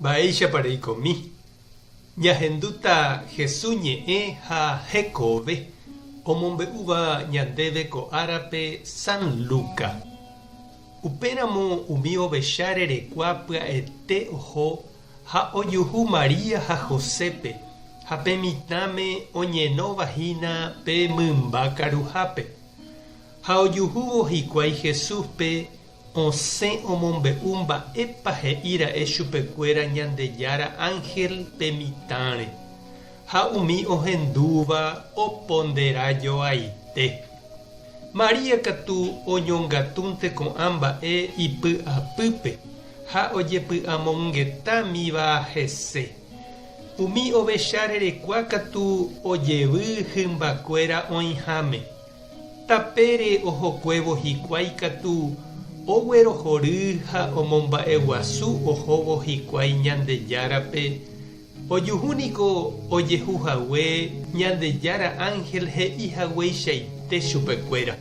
Mba'éichapa reikomi? Ñahendúta Jesús ñe'ẽ ha hekove omombe'úva ñandéve ko árape San Luca. Upéramo umi ovecha rerekua pya'ete oho ha ojuhu María ha Josépe ha pe mitãme oñenóva hína pe mymba karuhápe. Ha ojuhúvo hikuái Jesúspe Osẽ omombe'u mba'épa he'i ra'e chupekuéra Ñandejára ánhel pe mitãre, ha umi ohendúva opondera joaite. María katu oñongatúnte ko'ã mba'e ipy'apýpe ha ojepy'amongetámiva hese. Umi ovecha rerekua katu ojevy hymbakuéra oĩháme. Tapére ohokuévo hikuái katu oguerohory ha omomba'eguasu ohóvo hikuái Ñandejárape, ojuhu niko ojehu hague Ñandejára ánhel he'i hagueichaite chupekuéra.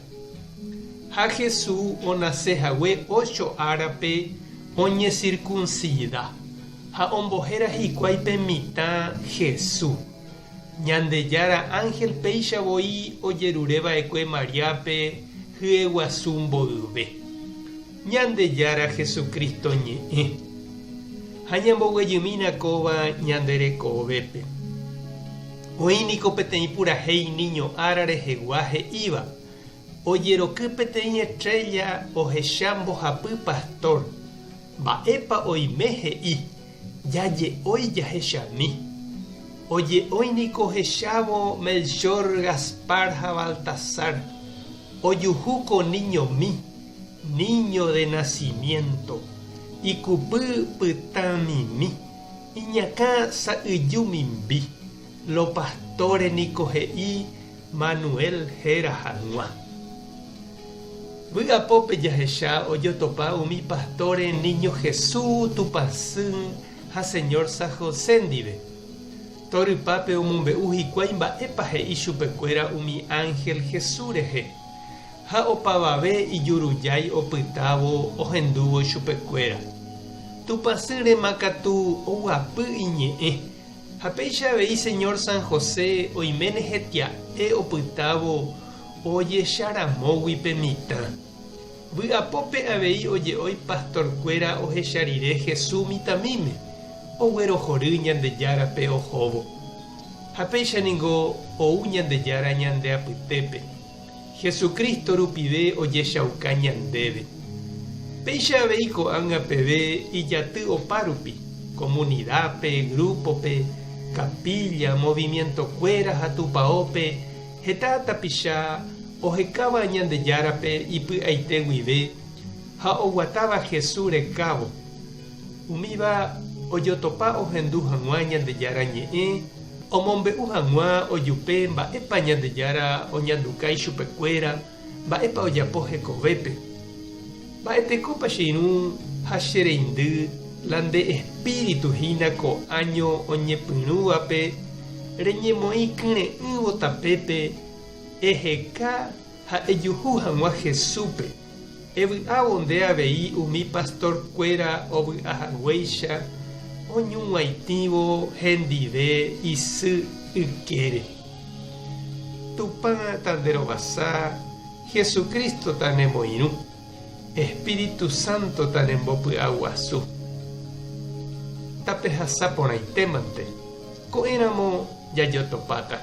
Ha Jesús onase hague ocho árape oñesirkunsida, ha ombohéra hikuái pe mitã Jesús. Ñandejára ánhel péicha voi ojerure va'ekue Mariápe hyeguasu mboyve. Ñandejára Jesucristo ñe'ẽ. Ha ñamboguejymína kóva ñande rekovépe. Oĩ niko peteĩ purahéi niño ára rehegua he'íva, Ojeroky peteĩ estrella ohecha mbohapy pastor. Mba'épa oime he'i Jaje'ói jahechami. Oje'ói niko ohechávo Melchor, Gaspar ha Baltasar. Ojuhu ko niñomi, niño de nacimiento, ikupy pytãmimi, iñakã sa'yju mimbi. Lo pastore niko he'i Manuel héra hag̃ua. Vy'apópe jahecha ojotopa umi pastore Niño Jesús, Tupãsy ha Señor San José ndive. Torypápe omombe'u hikuái mba'épa he'i chupekuéra umi ángel Jesús rehe, ha opavave ijurujái opytávo ohendúvo chupekuéra. Tupãsy rema katu oguapy iñe'ẽ, ha péicha avei Señor San José oiméne hetia'e opytávo Ojecharamógui pe mitã. Vy'apópe avei oje'ói pastorkuéra ohecha rire Jesús mitãmíme, oguerohory Ñandejárape ohóvo. Ha péicha ningo ou Ñandejára ñande apytépe. Jesucristo rupive ojechauka ñandéve. Péicha avei ko'ág̃a peve ijaty opárupi, komunidápe, grúpope, kapílla, movimientokuéra ha tupaópe, Heta tapicha ohekáva Ñandejárape ipy'aite guive ha oguatáva Jesús rekávo. Umíva ojotopa ohendu hag̃ua Ñandejára Ñe'ẽ, omombe'u hag̃ua ojupe mba'épa Ñandejára oñanduka ichupekuéra, mba'épa ojapo hekovépe. Mba'etekópa che irũ ha che reindy la nde espíritu hína ko áño oñepyrũvape reñemoĩ kyre'ỹvo tapépe eheka ha ejuhu hag̃ua Jesúspe, evy'ávo nde avei umi pastor-kuéra ovy'a haguéicha oñug̃uaitĩvo hendive isy ykére. Tupã tanderovasa Jesucristo tanemoirũ, Espíritu Santo tanembopy'aguasu. Tapehasa porãitémante, ko'ẽramo jajotopáta.